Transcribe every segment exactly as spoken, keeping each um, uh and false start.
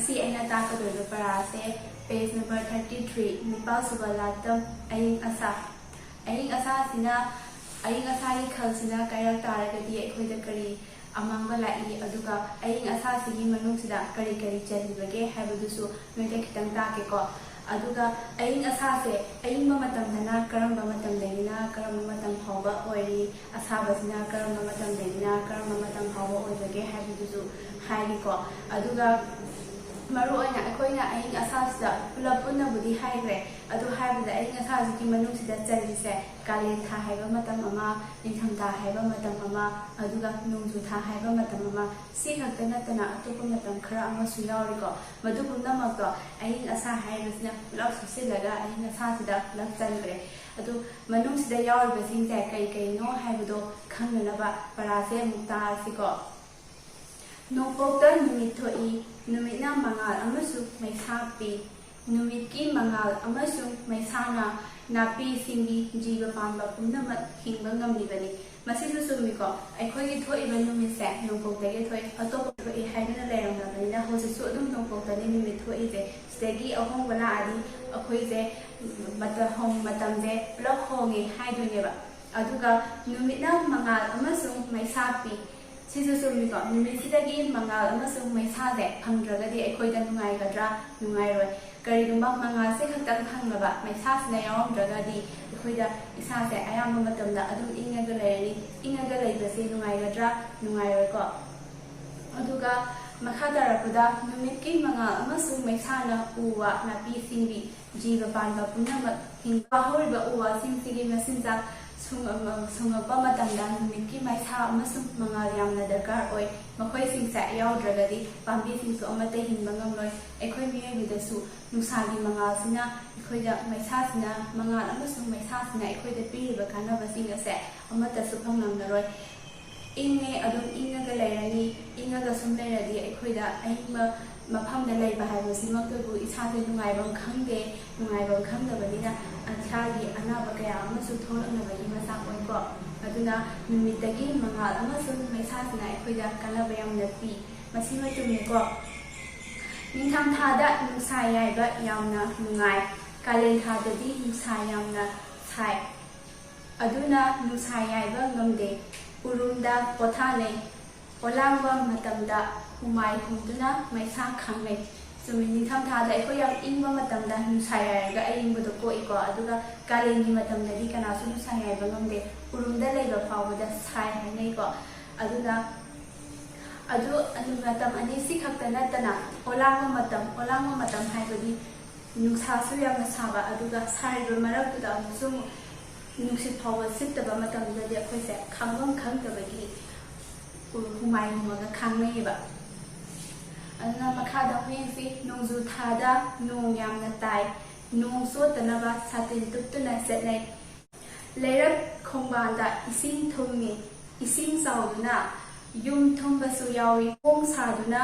ꯉꯁꯤ ꯑꯩꯅ ꯇꯥꯛꯀꯗꯣꯏꯕ ꯄꯔꯥꯁꯦ page number thirty three, ꯅꯤꯄꯥꯜ ꯁꯨꯕ ꯂꯥꯇꯝ, ꯑꯏꯪ ꯑꯁꯥ꯫ ꯑꯏꯪ ꯑꯁꯥꯁꯤꯅ, ꯑꯏꯪ ꯑꯁꯥꯒꯤ ꯈꯜꯁꯤꯅ ꯀꯥꯏꯔꯛ ꯇꯥꯔꯒꯗꯤ ꯑꯩꯈꯣꯏꯗ ꯀꯔꯤ ꯑꯃꯥꯡꯕ ꯂꯥꯛꯏ, ꯑꯗꯨꯒ ꯑꯏꯪ ꯑꯁꯥꯁꯤꯒꯤ ꯃꯅꯨꯡꯁꯤꯗ ꯀꯔꯤ ꯀꯔꯤ ꯆꯜꯂꯤꯕꯒꯦ ꯍꯥꯏꯕꯗꯨꯁꯨ ꯅꯣꯏꯗ ꯈꯤꯇꯪ ꯇꯥꯛꯀꯦꯀꯣ꯫ ꯑꯗꯨꯒ ꯑꯏꯪ ꯑꯁꯥꯁꯦ, ꯑꯏꯪꯕ ꯃꯇꯝꯗꯅ ꯀꯔꯝꯕ ꯃꯇꯝꯗꯒꯤꯅ ꯀꯔꯝꯕ ꯃꯇꯝ ꯐꯥꯎꯕ ꯑꯣꯏꯔꯤ, ꯑꯁꯥꯕꯁꯤꯅ ꯀꯔꯝꯕ ꯃꯇꯝꯗꯒꯤꯅ ꯀꯔꯝꯕ ꯃꯇꯝ ꯐꯥꯎꯕ ꯑꯣꯏꯕꯒꯦ ꯍꯥꯏꯕꯗꯨꯁꯨ ꯍꯥꯏꯒꯦꯀꯣ꯫ ꯑꯗꯨꯒ ꯃꯔꯨꯑꯣꯏꯅ ꯑꯩꯈꯣꯏꯅ ꯑꯏꯪ ꯑꯁꯥꯁꯤꯗ ꯄꯨꯂꯞ ꯄꯨꯟꯅꯕꯨꯗꯤ ꯍꯥꯏꯈ꯭ꯔꯦ, ꯑꯗꯨ ꯍꯥꯏꯕꯗ ꯑꯏꯪ ꯑꯁꯥꯁꯤꯒꯤ ꯃꯅꯨꯡꯁꯤꯗ ꯆꯜꯂꯤꯁꯦ ꯀꯥꯂꯦꯟ ꯊꯥ ꯍꯥꯏꯕ ꯃꯇꯝ ꯑꯃ, ꯅꯤꯡꯊꯝꯊꯥ ꯍꯥꯏꯕ ꯃꯇꯝ ꯑꯃ, ꯑꯗꯨꯒ ꯅꯣꯡꯖꯨ ꯊꯥ ꯍꯥꯏꯕ ꯃꯇꯝ ꯑꯃ, ꯁꯤ ꯈꯛꯇ ꯅꯠꯇꯅ ꯑꯇꯣꯞꯄ ꯃꯇꯝ ꯈꯔ ꯑꯃꯁꯨ ꯌꯥꯎꯔꯤꯀꯣ꯫ ꯃꯗꯨ ꯄꯨꯝꯅꯃꯛꯇꯣ ꯑꯏꯪ ꯑꯁꯥ ꯍꯥꯏꯕꯁꯤꯅ ꯄꯨꯂꯞ ꯁꯨꯞꯆꯤꯜꯂꯒ ꯑꯏꯪ ꯑꯁꯥꯁꯤꯗ ꯄꯨꯂꯞ ꯆꯟꯈ꯭ꯔꯦ꯫ ꯑꯗꯨ ꯃꯅꯨꯡꯁꯤꯗ ꯌꯥꯎꯔꯤꯕꯁꯤꯡꯁꯦ ꯀꯩ ꯀꯩꯅꯣ ꯍꯥꯏꯕꯗꯣ ꯈꯪꯅꯅꯕ ꯄꯔꯥꯁꯦ ꯑꯃꯨꯛ ꯇꯥꯔꯁꯤꯀꯣ꯫ ꯅꯣꯡꯄꯣꯛꯇ ꯅꯨꯃꯤꯠ ꯊꯣꯛꯏ, ꯅꯨꯃꯤꯠꯅ ꯃꯉꯥꯜ ꯑꯃꯁꯨꯡ ꯃꯩꯁꯥ ꯄꯤ꯫ ꯅꯨꯃꯤꯠꯀꯤ ꯃꯉꯥꯜ ꯑꯃꯁꯨꯡ ꯃꯩꯁꯥꯅ ꯅꯥꯄꯤ ꯁꯤꯡꯕꯤ ꯖꯤꯕ ꯄꯥꯟꯕ ꯄꯨꯝꯅꯃꯛ ꯍꯤꯡꯕ ꯉꯝꯂꯤꯕꯅꯤ꯫ ꯃꯁꯤꯁꯨ ꯆꯨꯝꯃꯤꯀꯣ꯫ ꯑꯩꯈꯣꯏꯒꯤ ꯊꯣꯛꯏꯕ ꯅꯨꯃꯤꯠꯁꯦ ꯅꯣꯡꯄꯣꯛꯇꯒꯤ ꯊꯣꯛꯏ, ꯑꯇꯣꯞꯄ ꯊꯣꯛꯏ ꯍꯥꯏꯗꯨꯅ ꯂꯩꯔꯝꯂꯕꯅꯤꯅ ꯍꯧꯖꯤꯛꯁꯨ ꯑꯗꯨꯝ ꯅꯣꯡꯄꯣꯛꯇꯅꯤ ꯅꯨꯃꯤꯠ ꯊꯣꯛꯏꯁꯦ꯫ ꯁꯤꯗꯒꯤ ꯑꯍꯣꯡꯕ ꯂꯥꯛꯑꯗꯤ ꯑꯩꯈꯣꯏꯁꯦ ꯃꯇꯝ, ꯃꯇꯝꯁꯦ ꯄꯨꯂꯞ ꯍꯣꯡꯉꯦ ꯍꯥꯏꯗꯣꯏꯅꯦꯕ꯫ ꯑꯗꯨꯒ ꯅꯨꯃꯤꯠꯅ ꯃꯉꯥꯜ ꯑꯃꯁꯨꯡ ꯃꯩꯁꯥ ꯄꯤ꯫ ꯁꯤꯁꯨ ꯆꯨꯝꯃꯤꯀꯣ꯫ ꯅꯨꯃꯤꯠꯁꯤꯗꯒꯤ ꯃꯉꯥꯜ ꯑꯃꯁꯨꯡ ꯃꯩꯁꯥꯁꯦ ꯐꯪꯗ꯭ꯔꯒꯗꯤ ꯑꯩꯈꯣꯏꯗ ꯅꯨꯡꯉꯥꯏꯒꯗ꯭ꯔꯥ? ꯅꯨꯡꯉꯥꯏꯔꯣꯏ꯫ ꯀꯔꯤꯒꯨꯝꯕ ꯃꯉꯥꯜꯁꯦ ꯈꯛꯇꯪ ꯐꯪꯂꯕ, ꯃꯩꯁꯥꯁꯤꯅ ꯌꯥꯎꯔꯝꯗ꯭ꯔꯒꯗꯤ ꯑꯩꯈꯣꯏꯗ ꯏꯁꯥꯁꯦ ꯑꯌꯥꯝꯕ ꯃꯇꯝꯗ ꯑꯗꯨꯝ ꯏꯪꯉꯒ ꯂꯩꯔꯅꯤ꯫ ꯏꯪꯉꯒ ꯂꯩꯕꯁꯦ ꯅꯨꯡꯉꯥꯏꯒꯗ꯭ꯔꯥ? ꯅꯨꯡꯉꯥꯏꯔꯣꯏꯀꯣ꯫ ꯑꯗꯨꯒ ꯃꯈꯥ ꯇꯥꯔꯛꯄꯗ ꯅꯨꯃꯤꯠꯀꯤ ꯃꯉꯥꯜ ꯑꯃꯁꯨꯡ ꯃꯩꯁꯥꯅ ꯎ ꯋꯥ, ꯅꯥꯄꯤ ꯁꯤꯡꯕꯤ, ꯖꯤꯕ ꯄꯥꯟꯕ ꯄꯨꯝꯅꯃꯛ ꯍꯤꯡꯕ ꯍꯧꯔꯤꯕ ꯎ ꯋꯥꯁꯤꯡꯁꯤꯒꯤ ꯃꯆꯤꯟꯖꯥꯛ ꯁꯨꯡ-, ꯁꯨꯡꯉꯛꯄ ꯃꯇꯝꯗ ꯅꯨꯃꯤꯠꯀꯤ ꯃꯩꯁꯥ ꯑꯃꯁꯨꯡ ꯃꯉꯥꯜ ꯌꯥꯝꯅ ꯗꯔꯀꯥꯔ ꯑꯣꯏ꯫ ꯃꯈꯣꯏꯁꯤꯡꯁꯦ ꯌꯥꯎꯗ꯭ꯔꯒꯗꯤ ꯄꯥꯝꯕꯤꯁꯤꯡꯁꯨ ꯑꯃꯠꯇ ꯍꯤꯡꯕ ꯉꯝꯂꯣꯏ꯫ ꯑꯩꯈꯣꯏ ꯃꯤꯑꯣꯏꯕꯗꯁꯨ ꯅꯨꯡꯁꯥꯒꯤ ꯃꯉꯥꯜꯁꯤꯅ, ꯑꯩꯈꯣꯏꯗ ꯃꯩꯁꯥꯁꯤꯅ, ꯃꯉꯥꯜ ꯑꯃꯁꯨꯡ ꯃꯩꯁꯥꯁꯤꯅ ꯑꯩꯈꯣꯏꯗ ꯄꯤꯔꯤꯕ ꯀꯥꯟꯅꯕꯁꯤꯡ ꯑꯁꯦ ꯑꯃꯠꯇꯁꯨ ꯐꯪꯂꯝꯂꯔꯣꯏ꯫ ꯏꯪꯉꯦ, ꯑꯗꯨꯝ ꯏꯪꯉꯒ ꯂꯩꯔꯅꯤ꯫ ꯏꯪꯉꯒ ꯁꯨꯝ ꯂꯩꯔꯗꯤ ꯑꯩꯈꯣꯏꯗ ꯑꯏꯪꯕ ꯃꯐꯝꯗ ꯂꯩꯕ ꯍꯥꯏꯕꯁꯤꯃꯛꯇꯕꯨ ꯏꯁꯥꯁꯦ ꯅꯨꯡꯉꯥꯏꯐꯝ ꯈꯪꯗꯦ꯫ ꯅꯨꯡꯉꯥꯏꯐꯝ ꯈꯪꯗꯕꯅꯤꯅ ꯏꯁꯥꯒꯤ ꯑꯅꯥꯕ ꯀꯌꯥ ꯑꯃꯁꯨ ꯊꯣꯛꯂꯛꯅꯕꯒꯤ ꯃꯆꯥꯛ ꯑꯣꯏꯀꯣ꯫ ꯑꯗꯨꯅ ꯅꯨꯃꯤꯠꯇꯒꯤ ꯃꯉꯥꯜ ꯑꯃꯁꯨꯡ ꯃꯩꯁꯥꯁꯤꯅ ꯑꯩꯈꯣꯏꯗ ꯀꯥꯟꯅꯕ ꯌꯥꯝꯅ ꯄꯤ꯫ ꯃꯁꯤꯃ ꯆꯨꯝꯃꯦꯀꯣ꯫ ꯅꯤꯡꯊꯝꯊꯥꯗ ꯅꯨꯡꯁꯥ ꯌꯥꯏꯕ ꯌꯥꯝꯅ ꯅꯨꯡꯉꯥꯏ꯫ ꯀꯥꯂꯦꯟ ꯊꯥꯗꯗꯤ ꯅꯨꯡꯁꯥ ꯌꯥꯝꯅ ꯁꯥꯏ꯫ ꯑꯗꯨꯅ ꯅꯨꯡꯁꯥ ꯌꯥꯏꯕ ꯉꯝꯗꯦ꯫ ꯎꯔꯨꯝꯗ ꯄꯣꯊꯥꯅꯩ꯫ ꯑꯣꯂꯥꯡꯕ ꯃꯇꯝꯗ ꯍꯨꯃꯥꯏ ꯍꯨꯝꯗꯨꯅ ꯃꯩꯁꯥ ꯈꯪꯅꯩ꯫ ꯆꯨꯝꯃꯤ, ꯅꯤꯡꯊꯝꯊꯥꯗ ꯑꯩꯈꯣꯏ ꯌꯥꯝ ꯏꯪꯕ ꯃꯇꯝꯗ ꯅꯨꯡꯁꯥ ꯌꯥꯏꯔꯒ ꯑꯏꯪꯕꯗꯣ ꯀꯣꯛꯏꯀꯣ꯫ ꯑꯗꯨꯒ ꯀꯥꯂꯦꯟꯒꯤ ꯃꯇꯝꯗꯗꯤ ꯀꯅꯥꯁꯨ ꯅꯨꯡꯁꯥ ꯌꯥꯏꯕ ꯉꯝꯗꯦ꯫ ꯎꯔꯨꯝꯗ ꯂꯩꯕ ꯐꯥꯎꯕꯗ ꯁꯥꯏ ꯍꯥꯏꯅꯩꯀꯣ꯫ ꯑꯗꯨꯅ ꯑꯗꯨ ꯃꯇꯝ ꯑꯅꯤꯁꯤ ꯈꯛꯇ ꯅꯠꯇꯅ ꯑꯣꯂꯥꯡꯕ ꯃꯇꯝ, ꯑꯣꯂꯥꯡꯕ ꯃꯇꯝ ꯍꯥꯏꯕꯗꯤ ꯅꯨꯡꯁꯥꯁꯨ ꯌꯥꯝꯅ ꯁꯥꯕ, ꯑꯗꯨꯒ ꯁꯥꯔꯤꯕ ꯃꯔꯛꯇꯨꯗ ꯑꯃꯨꯛꯁꯨ ꯑꯃꯨꯛ ꯅꯨꯡꯁꯤꯠ ꯐꯥꯎꯕ ꯁꯤꯠꯇꯕ ꯃꯇꯝꯗꯨꯗꯗꯤ ꯑꯩꯈꯣꯏꯁꯦ ꯈꯥꯡꯐꯝ ꯈꯪꯗꯕꯒꯤ ꯍꯨꯃꯥꯏ ꯍꯨꯝꯃꯒ ꯈꯥꯡꯅꯩꯌꯦꯕ꯫ ꯑꯗꯨꯅ ꯃꯈꯥꯗ ꯑꯃꯨꯛ ꯌꯦꯡꯁꯤ꯫ ꯅꯣꯡꯖꯨ ꯊꯥꯗ ꯅꯣꯡ ꯌꯥꯝꯅ ꯇꯥꯏ꯫ ꯅꯣꯡ ꯆꯣꯠꯇꯅꯕ ꯁꯥꯇꯤꯟ ꯇꯨꯞꯇꯨꯅ ꯆꯠꯅꯩ꯫ ꯂꯩꯔꯛ ꯈꯣꯡꯕꯥꯟꯗ ꯏꯁꯤꯡ ꯊꯨꯝꯃꯤ꯫ ꯏꯁꯤꯡ ꯆꯥꯎꯗꯨꯅ ꯌꯨꯝ ꯊꯨꯝꯕꯁꯨ ꯌꯥꯎꯏ꯫ ꯈꯣꯡ ꯁꯥꯗꯨꯅ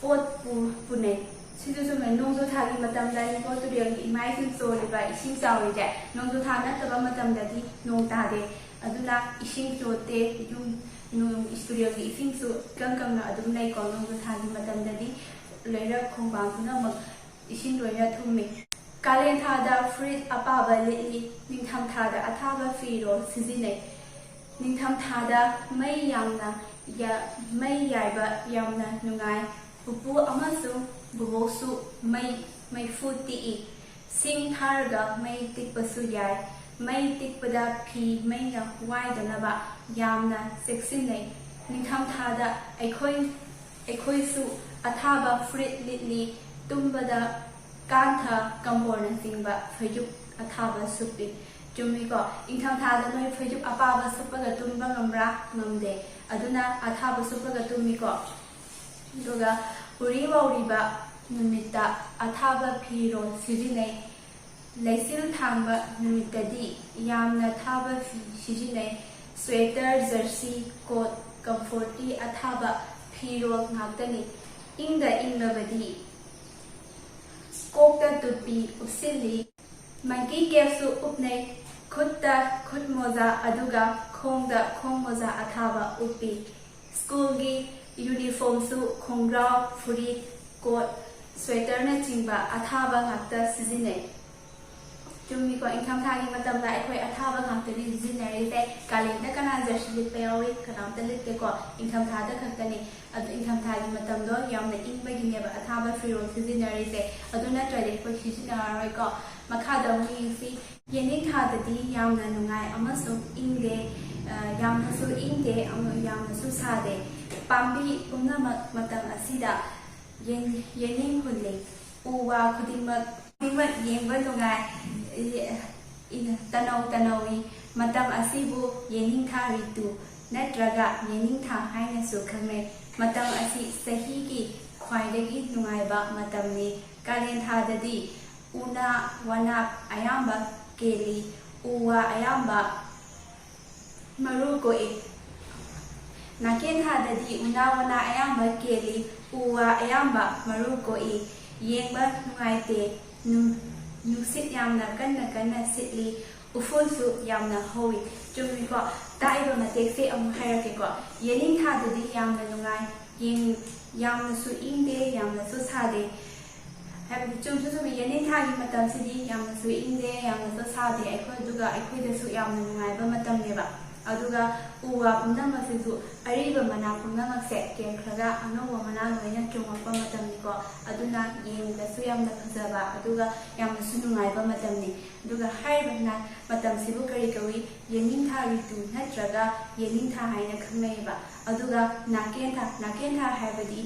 ꯄꯣꯠ ꯄꯨ-, ꯄꯨꯅꯩ꯫ ꯁꯤꯁꯨ ꯆꯨꯝꯃꯦ꯫ ꯅꯣꯡꯖꯨ ꯊꯥꯒꯤ ꯃꯇꯝꯗꯅꯤꯀꯣ ꯇꯨꯔꯦꯜꯒꯤ ꯏꯃꯥ ꯏꯁꯤꯡ ꯆꯣꯜꯂꯤꯕ, ꯏꯁꯤꯡ ꯆꯥꯎꯔꯤꯁꯦ꯫ ꯅꯣꯡꯖꯨ ꯊꯥ ꯅꯠꯇꯕ ꯃꯇꯝꯗꯗꯤ ꯅꯣꯡ ꯇꯥꯗꯦ꯫ ꯑꯗꯨꯅ ꯏꯁꯤꯡ ꯆꯣꯠꯇꯦ꯫ ꯌꯨꯝ, ꯅꯣꯡ, ꯇꯨꯔꯦꯜꯒꯤ ꯏꯁꯤꯡꯁꯨ ꯏꯀꯪ ꯀꯪꯅ ꯑꯗꯨꯝ ꯂꯩꯀꯣ꯫ ꯅꯣꯡꯖꯨ ꯊꯥꯒꯤ ꯃꯇꯝꯗꯗꯤ ꯂꯩꯔꯛ ꯈꯣꯡꯕꯥꯟ ꯄꯨꯝꯅꯃꯛ ꯏꯁꯤꯡ ꯂꯣꯏꯅ ꯊꯨꯝꯃꯤ꯫ ꯀꯥꯂꯦꯟ ꯊꯥꯗ ꯐꯨꯔꯤꯠ ꯑꯄꯥꯕ ꯂꯤꯠꯂꯤ꯫ ꯅꯤꯡꯊꯝ ꯊꯥꯗ ꯑꯊꯥꯕ ꯐꯤꯔꯣꯜ ꯁꯤꯖꯤꯟꯅꯩ꯫ ꯅꯤꯡꯊꯝ ꯊꯥꯗ ꯃꯩ ꯌꯥꯝꯅ ꯌꯥ-, ꯃꯩ ꯌꯥꯏꯕ ꯌꯥꯝꯅ ꯅꯨꯡꯉꯥꯏ꯫ ꯎꯄꯨ ꯑꯃꯁꯨꯡ ꯕꯨꯕꯣꯛꯁꯨ ꯃꯩ, ꯃꯩꯐꯨ ꯇꯤꯛꯏ꯫ ꯁꯤꯡ ꯊꯥꯔꯒ ꯃꯩ ꯇꯤꯛꯄꯁꯨ ꯌꯥꯏ꯫ ꯃꯩ ꯇꯤꯛꯄꯗ ꯐꯤ ꯃꯩꯅ ꯋꯥꯏꯗꯅꯕ ꯌꯥꯝꯅ ꯆꯦꯛꯁꯤꯟꯅꯩ꯫ ꯅꯤꯡꯊꯝ ꯊꯥꯗ ꯑꯩꯈꯣꯏ, ꯑꯩꯈꯣꯏꯁꯨ ꯑꯊꯥꯕ ꯐꯨꯔꯤꯠ ꯂꯤꯠꯂꯤ꯫ ꯇꯨꯝꯕꯗ ꯀꯥꯟꯊ, ꯀꯝꯕꯣꯔꯅꯆꯤꯡꯕ ꯐꯩꯖꯨꯞ ꯑꯊꯥꯕ ꯁꯨꯞꯄꯤ꯫ ꯆꯨꯝꯃꯤꯀꯣ? ꯏꯪꯊꯝꯊꯥꯗ ꯅꯣꯏ ꯐꯩꯖꯨꯞ ꯑꯄꯥꯕ ꯁꯨꯞꯄꯒ ꯇꯨꯝꯕ ꯉꯝꯕ꯭ꯔꯥ? ꯉꯝꯗꯦ꯫ ꯑꯗꯨꯅ ꯑꯊꯥꯕ ꯁꯨꯞꯄꯒ ꯇꯨꯝꯃꯤꯀꯣ꯫ ꯑꯗꯨꯒ ꯎꯔꯤ ꯋꯥꯎꯔꯤꯕ ꯅꯨꯃꯤꯠꯇ ꯑꯊꯥꯕ ꯐꯤꯔꯣꯜ ꯁꯤꯖꯤꯟꯅꯩ꯫ ꯂꯩꯆꯤꯜ ꯊꯥꯡꯕ ꯅꯨꯃꯤꯠꯇꯗꯤ ꯌꯥꯝꯅ ꯊꯥꯕ ꯐꯤ ꯁꯤꯖꯤꯟꯅꯩ꯫ ꯁ꯭ꯋꯦꯇꯔ, ꯖꯔꯁꯤ, ꯀꯣꯠ, ꯀꯝꯐꯣꯔꯇꯤ ꯑꯊꯥꯕ ꯐꯤꯔꯣꯜ ꯉꯥꯛꯇꯅꯤ꯫ ꯏꯪꯗ ꯏꯪꯂꯕꯗꯤ ꯀꯣꯛꯇ ꯇꯨꯄꯤ ꯎꯞꯁꯤꯜꯂꯤ꯫ ꯃꯪꯀꯤ ꯀꯦꯞꯁꯨ ꯎꯞꯅꯩ꯫ ꯈꯨꯠꯇ ꯈꯨꯠ ꯃꯣꯖꯥ ꯑꯗꯨꯒ ꯈꯣꯡꯗ ꯈꯣꯡ ꯃꯣꯖꯥ ꯑꯊꯥꯕ ꯎꯞꯄꯤ꯫ ꯁ꯭ꯀꯨꯜꯒꯤ ꯌꯨꯅꯤꯐꯣꯔꯝꯁꯨ ꯈꯣꯡꯒ꯭ꯔꯥꯎ, ꯐꯨꯔꯤꯠ, ꯀꯣꯠ, ꯁ꯭ꯋꯦꯇꯔꯅꯆꯤꯡꯕ ꯑꯊꯥꯕ ꯉꯥꯛꯇ ꯁꯤꯖꯤꯟꯅꯩ꯫ ꯆꯨꯝꯃꯤꯀꯣ, ꯏꯪꯊꯝꯊꯥꯒꯤ ꯃꯇꯝꯗ ꯑꯩꯈꯣꯏ ꯑꯊꯥꯕ ꯉꯥꯛꯇꯅꯤ ꯁꯤꯖꯤꯟꯅꯔꯤꯁꯦ꯫ ꯀꯥꯂꯦꯟꯗ ꯀꯅꯥ ꯖꯔꯁꯤ ꯂꯤꯠꯄ ꯌꯥꯎꯏ? ꯀꯅꯥꯝꯇ ꯂꯤꯠꯇꯦꯀꯣ, ꯏꯪꯊꯝꯊꯥꯗ ꯈꯛꯇꯅꯤ꯫ ꯑꯗꯨ ꯏꯪꯊꯝꯊꯥꯒꯤ ꯃꯇꯝꯗꯣ ꯌꯥꯝꯅ ꯏꯪꯕꯒꯤꯅꯦꯕ ꯑꯊꯥꯕ ꯐꯤꯔꯣꯜ ꯁꯤꯖꯤꯟꯅꯔꯤꯁꯦ꯫ ꯑꯗꯨ ꯅꯠꯇ꯭ꯔꯗꯤ ꯑꯩꯈꯣꯏ ꯁꯤꯖꯤꯟꯅꯔꯔꯣꯏꯀꯣ꯫ ꯃꯈꯥꯗ ꯑꯃꯨꯛ ꯌꯦꯡꯁꯤ꯫ ꯌꯦꯅꯤꯡꯊꯥꯗꯗꯤ ꯌꯥꯝꯅ ꯅꯨꯡꯉꯥꯏ ꯑꯃꯁꯨꯡ ꯏꯪꯗꯦ, ꯑ, ꯌꯥꯝꯅꯁꯨ ꯏꯪꯗꯦ, ꯑꯃ-, ꯌꯥꯝꯅꯁꯨ ꯁꯥꯗꯦ꯫ ꯄꯥꯝꯕꯤ ꯄꯨꯝꯅꯃꯛ ꯃꯇꯝ ꯑꯁꯤꯗ ꯌꯦꯡ-, ꯌꯦꯅꯤꯡ ꯍꯨꯜꯂꯤ꯫ ꯎ ꯋꯥ ꯈꯨꯗꯤꯡꯃꯛ, ꯈꯨꯗꯤꯡꯃꯛ ꯌꯦꯡꯕ ꯅꯨꯡꯉꯥꯏ, ꯏ-, ꯏ-, ꯇꯅꯧ ꯇꯅꯧꯏ꯫ ꯃꯇꯝ ꯑꯁꯤꯕꯨ ꯌꯦꯅꯤꯡꯊꯥ ꯔꯤꯇꯨ ꯅꯠꯇ꯭ꯔꯒ ꯌꯦꯅꯤꯡꯊꯥ ꯍꯥꯏꯅꯁꯨ ꯈꯪꯅꯩ꯫ ꯃꯇꯝ ꯑꯁꯤ ꯆꯍꯤꯒꯤ ꯈ꯭ꯋꯥꯏꯗꯒꯤ ꯅꯨꯡꯉꯥꯏꯕ ꯃꯇꯝꯅꯤ꯫ ꯀꯥꯂꯦꯟ ꯊꯥꯗꯗꯤ ꯎꯅꯥ ꯋꯥꯅꯥ ꯑꯌꯥꯝꯕ ꯀꯦꯜꯂꯤ, ꯎ ꯋꯥ ꯑꯌꯥꯝꯕ ꯃꯔꯨ ꯀꯣꯛꯏ꯫ ꯅꯥꯀꯦꯟ ꯊꯥꯗꯗꯤ ꯎꯅꯥ ꯋꯥꯅꯥ ꯑꯌꯥꯝꯕ ꯀꯦꯜꯂꯤ, ꯎ ꯋꯥ ꯑꯌꯥꯝꯕ ꯃꯔꯨ ꯀꯣꯛꯏ꯫ ꯌꯦꯡꯕ ꯅꯨꯡꯉꯥꯏꯇꯦ, ꯅꯨꯡ-, ꯅꯨꯡꯁꯤꯠ ꯌꯥꯝꯅ ꯀꯟꯅ ꯀꯟꯅ ꯁꯤꯠꯂꯤ, ꯎꯐꯨꯜꯁꯨ ꯌꯥꯝꯅ ꯍꯧꯏ꯫ ꯆꯨꯝꯃꯤꯀꯣ? ꯇꯥꯛꯏꯕ ꯃꯇꯦꯛꯁꯦ ꯑꯃꯨꯛ ꯍꯥꯏꯔꯛꯀꯦꯀꯣ꯫ ꯌꯦꯅꯤꯡ ꯊꯥꯗꯗꯤ ꯌꯥꯝꯅ ꯅꯨꯡꯉꯥꯏ, ꯌꯦꯡ-, ꯌꯥꯝꯅꯁꯨ ꯏꯪꯗꯦ, ꯌꯥꯝꯅꯁꯨ ꯁꯥꯗꯦ꯫ ꯍꯥꯏꯕꯗꯤ ꯆꯨꯝꯁꯨ ꯆꯨꯝꯃꯤ, ꯌꯦꯅꯤꯡ ꯊꯥꯒꯤ ꯃꯇꯝꯁꯤꯗꯤ ꯌꯥꯝꯅꯁꯨ ꯏꯪꯗꯦ, ꯌꯥꯝꯅꯁꯨ ꯁꯥꯗꯦ, ꯑꯩꯈꯣꯏ, ꯑꯗꯨꯒ ꯑꯩꯈꯣꯏꯗꯁꯨ ꯌꯥꯝꯅ ꯅꯨꯡꯉꯥꯏꯕ ꯃꯇꯝꯅꯦꯕ꯫ ꯑꯗꯨꯒ ꯎ ꯋꯥ ꯄꯨꯝꯅꯃꯛꯁꯤꯁꯨ, ꯑꯔꯤꯕ ꯃꯅꯥ ꯄꯨꯝꯅꯃꯛꯁꯦ ꯀꯦꯟꯈ꯭ꯔꯒ ꯑꯅꯧꯕ ꯃꯅꯥ ꯂꯣꯏꯅ ꯆꯣꯡꯉꯛꯄ ꯃꯇꯝꯅꯤꯀꯣ꯫ ꯑꯗꯨꯅ ꯌꯦꯡꯕꯗꯁꯨ ꯌꯥꯝꯅ ꯐꯖꯕ, ꯑꯗꯨꯒ ꯌꯥꯝꯅꯁꯨ ꯅꯨꯡꯉꯥꯏꯕ ꯃꯇꯝꯅꯤ꯫ ꯑꯗꯨꯒ ꯍꯥꯏꯔꯤꯕ ꯅ-, ꯃꯇꯝꯁꯤꯕꯨ ꯀꯔꯤ ꯀꯧꯏ? ꯌꯦꯅꯤꯡꯊꯥ ꯔꯤꯇꯨ ꯅꯠꯇ꯭ꯔꯒ ꯌꯦꯅꯤꯡꯊꯥ ꯍꯥꯏꯅ ꯈꯪꯅꯩꯌꯦꯕ꯫ ꯑꯗꯨꯒ ꯅꯥꯀꯦꯟꯊꯥ, ꯅꯥꯀꯦꯟꯊꯥ ꯍꯥꯏꯕꯗꯤ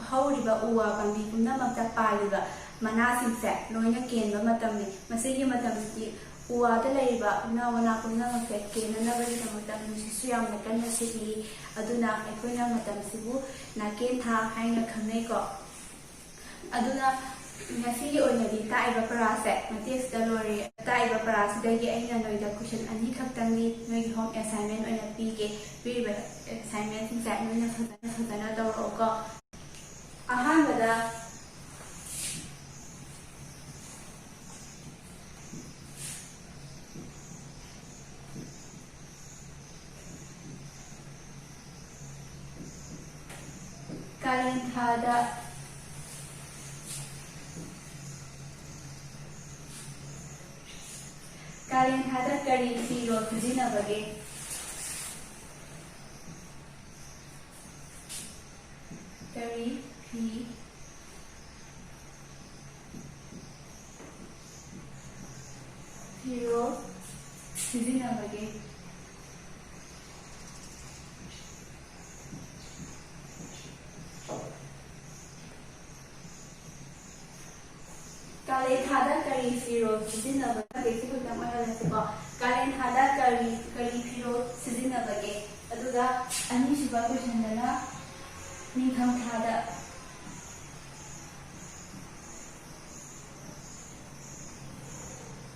ꯍꯧꯔꯤꯕ ꯎ ꯋꯥ ꯄꯥꯝꯕꯤ ꯄꯨꯝꯅꯃꯛꯇ ꯄꯥꯜꯂꯤꯕ ꯃꯅꯥꯁꯤꯡꯁꯦ ꯂꯣꯏꯅ ꯀꯦꯟꯕ ꯃꯇꯝꯅꯤ꯫ ꯃꯁꯤꯒꯤ ꯃꯇꯝꯁꯤꯗꯤ ꯎ ꯋꯥꯗ ꯂꯩꯔꯤꯕ ꯎꯅꯥ ꯋꯥꯅꯥ ꯄꯨꯝꯅꯃꯛꯁꯦ ꯀꯦꯟꯅꯅꯕꯒꯤꯗꯃꯛꯇ ꯅꯨꯡꯁꯤꯠꯁꯨ ꯌꯥꯝꯅ ꯀꯟꯅ ꯁꯤꯠꯂꯤ꯫ ꯑꯗꯨꯅ ꯑꯩꯈꯣꯏꯅ ꯃꯇꯝꯁꯤꯕꯨ ꯅꯥꯀꯦꯟ ꯊꯥ ꯍꯥꯏꯅ ꯈꯪꯅꯩꯀꯣ꯫ ꯑꯗꯨꯅ ꯉꯁꯤꯒꯤ ꯑꯣꯏꯅꯗꯤ ꯇꯥꯛꯏꯕ ꯄꯔꯥꯁꯦ ꯃꯇꯦꯛꯁꯤꯗ ꯂꯣꯏꯔꯦ꯫ ꯇꯥꯛꯏꯕ ꯄꯔꯥꯁꯤꯗꯒꯤ ꯑꯩꯅ ꯅꯣꯏꯗ question ꯑꯅꯤ ꯈꯛꯇꯪꯗꯤ ꯅꯣꯏꯒꯤ home assignment ꯑꯣꯏꯅ ꯄꯤꯒꯦ꯫ ꯄꯤꯔꯤꯕ assignmentꯁꯤꯡꯁꯦ ꯅꯣꯏꯅ ꯐꯖꯅ ꯐꯖꯅ ꯇꯧꯔꯛꯑꯣꯀꯣ꯫ ꯑꯍꯥꯟꯕꯗ ꯀꯥꯂꯦꯟ ꯊꯥꯗ ꯀꯥꯂꯦꯟ ꯊꯥꯗ ꯀꯔꯤ ꯐꯤꯔꯣꯜ ꯁꯤꯖꯤꯟꯅꯕꯒꯦ? ꯀꯔꯤ ꯐꯤ ꯐꯤꯔꯣꯜ ꯁꯤꯖꯤꯟꯅꯕꯒꯦ? ꯀꯥꯂꯦꯟ ꯊꯥꯗ ꯀꯔꯤ ꯐꯤꯔꯣꯜ ꯁꯤꯖꯤꯟꯅꯕ? ꯃꯇꯦꯛꯁꯤ ꯈꯛꯇꯪ ꯑꯣꯏꯍꯜꯂꯁꯤꯀꯣ꯫ ꯀꯥꯂꯦꯟ ꯊꯥꯗ ꯀꯔꯤ, ꯀꯔꯤ ꯐꯤꯔꯣꯜ ꯁꯤꯖꯤꯟꯅꯕꯒꯦ? ꯑꯗꯨꯒ ꯑꯅꯤꯁꯨꯕ ꯀꯣꯏꯁꯟꯗꯅ ꯅꯤꯡꯊꯝ ꯊꯥꯗ,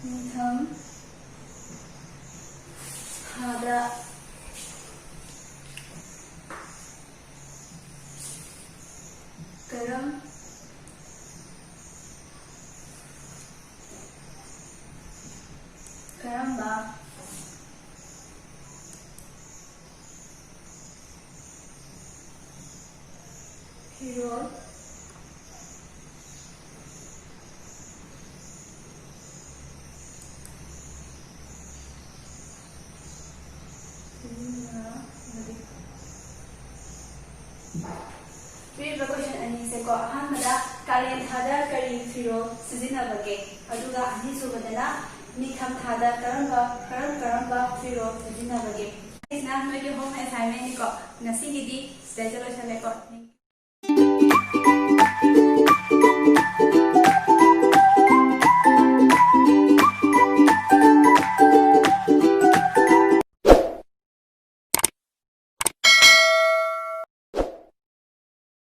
ꯅꯤꯡꯊꯝ ꯊꯥꯗ ꯀꯔꯝ, ꯀꯔꯝꯕ ꯐꯤꯔꯣꯜ ꯁꯤꯖꯤꯟꯅꯕꯒꯦ? ꯄꯤꯔꯤꯕ ꯀꯣꯏꯁꯟ ꯑꯅꯤꯁꯦꯀꯣ, ꯑꯍꯥꯟꯕꯗ ꯀꯥꯂꯦꯟ ꯊꯥꯗ ꯀꯔꯤ ꯐꯤꯔꯣꯜ ꯁꯤꯖꯤꯟꯅꯕꯒꯦ? ꯑꯗꯨꯒ ꯑꯅꯤꯁꯨꯕꯗꯅ ꯅꯤꯡꯊꯝ ꯊꯥꯗ ꯀꯔꯝꯕ, ꯀꯔꯝ ꯀꯔꯝꯕ ꯐꯤꯔꯣꯜ ꯁꯤꯖꯤꯟꯅꯕꯒꯦ? ꯁꯤꯅ ꯅꯣꯏꯒꯤ ꯍꯣꯝ ꯑꯦꯁꯥꯏꯟꯃꯦꯟꯅꯤꯀꯣ꯫ ꯉꯁꯤꯒꯤꯗꯤ ꯁꯤꯗꯩꯗ ꯂꯣꯏꯁꯜꯂꯦꯀꯣ꯫